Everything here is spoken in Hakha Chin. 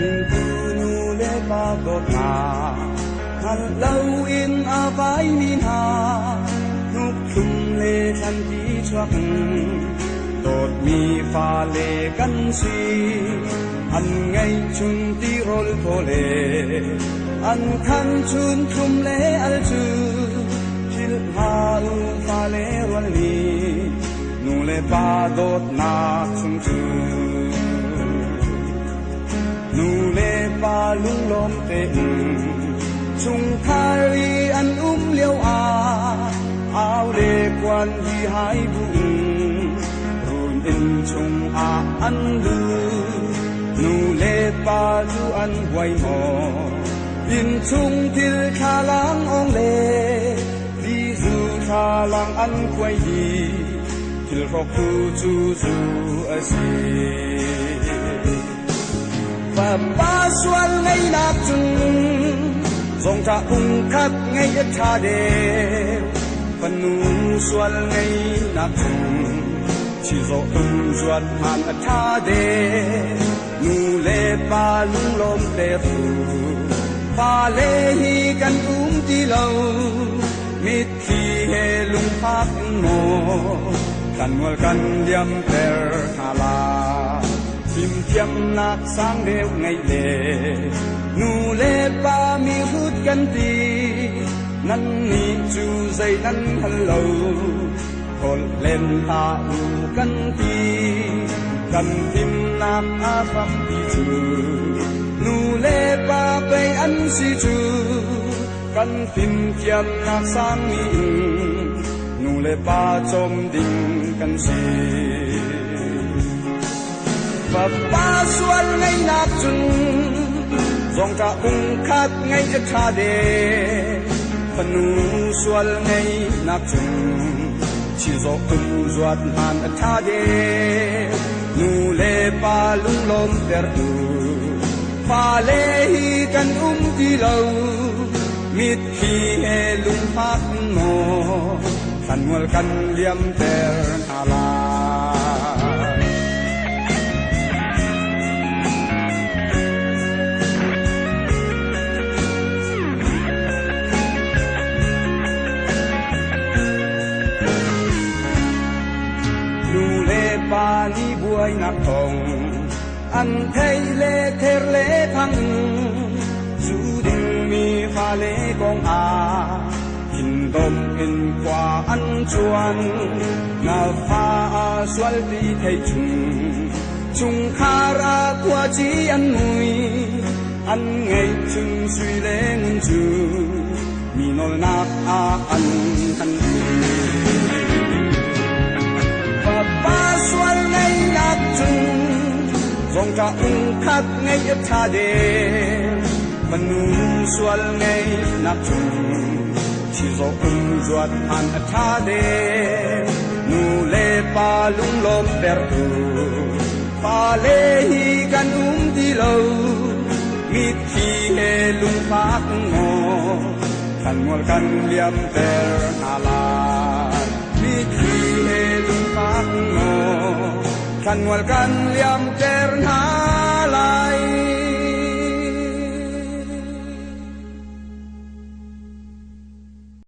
Hringtu nu le pa dawtnak hngal loin a vaimi hna hnuk thlum le thlanti chuak dawtmi fale kan si. An ngeihchun tirawl thaw le an khan chun thlum le al cu philh hlah u fale rual nih nu le pa dawtnak chung cu. Nu le pa lunglawm tein chungkhar i an um lio ah au le khuan hi hai bu in run inn chungah an lut. Nu le pa cu an huai maw inn chung thil thlalang ong le tizu thlalang an khuai dih thil hrawktu cu zu a si. Fapa sual ngeihnak cun zawngṭah pungkhat ngeih a ṭha deuh. Fanu sual ngeihnak cun chizawh tum zuat hman a ṭha deuh. Nu le pa lunglawm ter u. Fale hi kan um ti lo. Mitthli he lungfak in maw thlanmual kan liamter hna lai. Fimthiamnak sang deuh ngeih le nu le pa mihrut kan ti. Nannih cu zei nan hngal lo. Holh len hlah u kan ti. Kan fimnak a hrampi cu nu le pa pei an si cu. Kan fimthiamnak sangmi in nu le pa cawm ding kan si. Fapa sual ngeihnak cun zawngṭah pungkhat ngeih a ṭha deuh. Fanu sual ngeihnak cun chizawh tum zuat hman a ṭha deuh. Nu le pa lunglawm tertu fale hi kan um ti lo. Mitthli he lungfak in maw thlanmual kan liamter hna lai. Nu le pa nih buainak thawng an theih le ther le thang zu dingmi fale kong ah thindomh in khua an cuan. Na fa a sual ti thei chung chungkhar ah khuaci an mui an ngeihchun sui le ngun cu mi nawlnak ah an han Fapa sual ngeihnak cun zawngṭah ungkhat ngeih a ṭha deuh. Fanu sual ngeihnak cun chizawh um zuat hman a ṭha deuh. Nu le pa lunglawm tertu fale hi kan um ti lo. Mitthli he lungfak maw thlanmual kan liamter hna lai. Mitthli he lungfak maw thlanmual kan liamter hna.